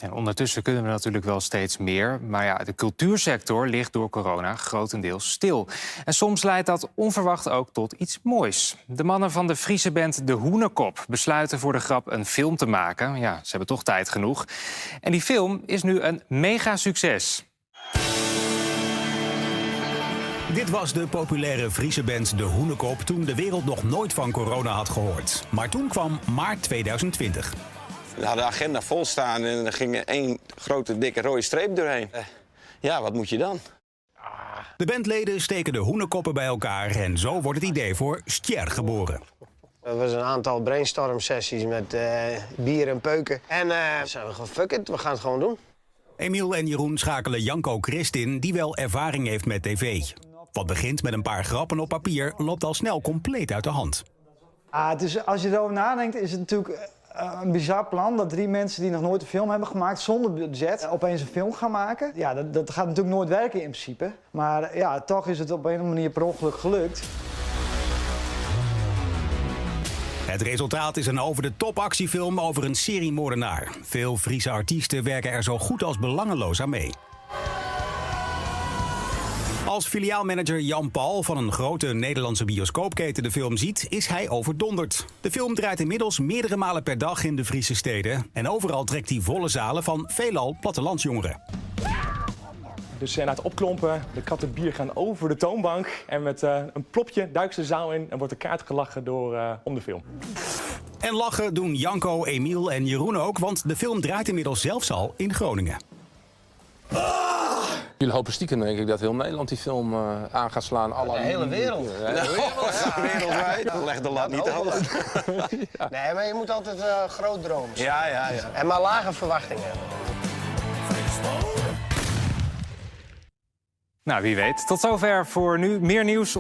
En ondertussen kunnen we natuurlijk wel steeds meer. Maar ja, de cultuursector ligt door corona grotendeels stil. En soms leidt dat onverwacht ook tot iets moois. De mannen van de Friese band De Hûnekop besluiten voor de grap een film te maken. Ja, ze hebben toch tijd genoeg. En die film is nu een mega succes. Dit was de populaire Friese band De Hûnekop toen de wereld nog nooit van corona had gehoord. Maar toen kwam maart 2020. We hadden de agenda vol staan en er ging één grote dikke rode streep doorheen. Ja, wat moet je dan? De bandleden steken de hoenenkoppen bij elkaar en zo wordt het idee voor Stjer geboren. Dat was een aantal brainstorm sessies met bier en peuken. En zeiden we gewoon, fuck it, we gaan het gewoon doen. Emiel en Jeroen schakelen Janko Christin, die wel ervaring heeft met tv. Wat begint met een paar grappen op papier, loopt al snel compleet uit de hand. Ah, het is, als je erover nadenkt, is het natuurlijk een bizar plan dat drie mensen die nog nooit een film hebben gemaakt, zonder budget, opeens een film gaan maken. Ja, dat gaat natuurlijk nooit werken in principe. Maar ja, toch is het op een of andere manier per ongeluk gelukt. Het resultaat is een over-de-top actiefilm over een seriemoordenaar. Veel Friese artiesten werken er zo goed als belangeloos aan mee. Als filiaalmanager Jan Paul van een grote Nederlandse bioscoopketen de film ziet, is hij overdonderd. De film draait inmiddels meerdere malen per dag in de Friese steden. En overal trekt hij volle zalen van veelal plattelandsjongeren. Dus na het opklompen, de katten bier gaan over de toonbank. En met een plopje duiken ze de zaal in en wordt de kaart gelachen om de film. En lachen doen Janko, Emiel en Jeroen ook, want de film draait inmiddels zelfs al in Groningen. Jullie hopen stiekem, denk ik, dat heel Nederland die film aan gaat slaan. Alle De hele wereld. Ja, de hele wereld. Wereldwijd. Leg de lat niet te hoog. Ja. Nee, maar je moet altijd groot dromen. Ja. En maar lage verwachtingen hebben. Nou, wie weet. Tot zover voor nu. Meer nieuws.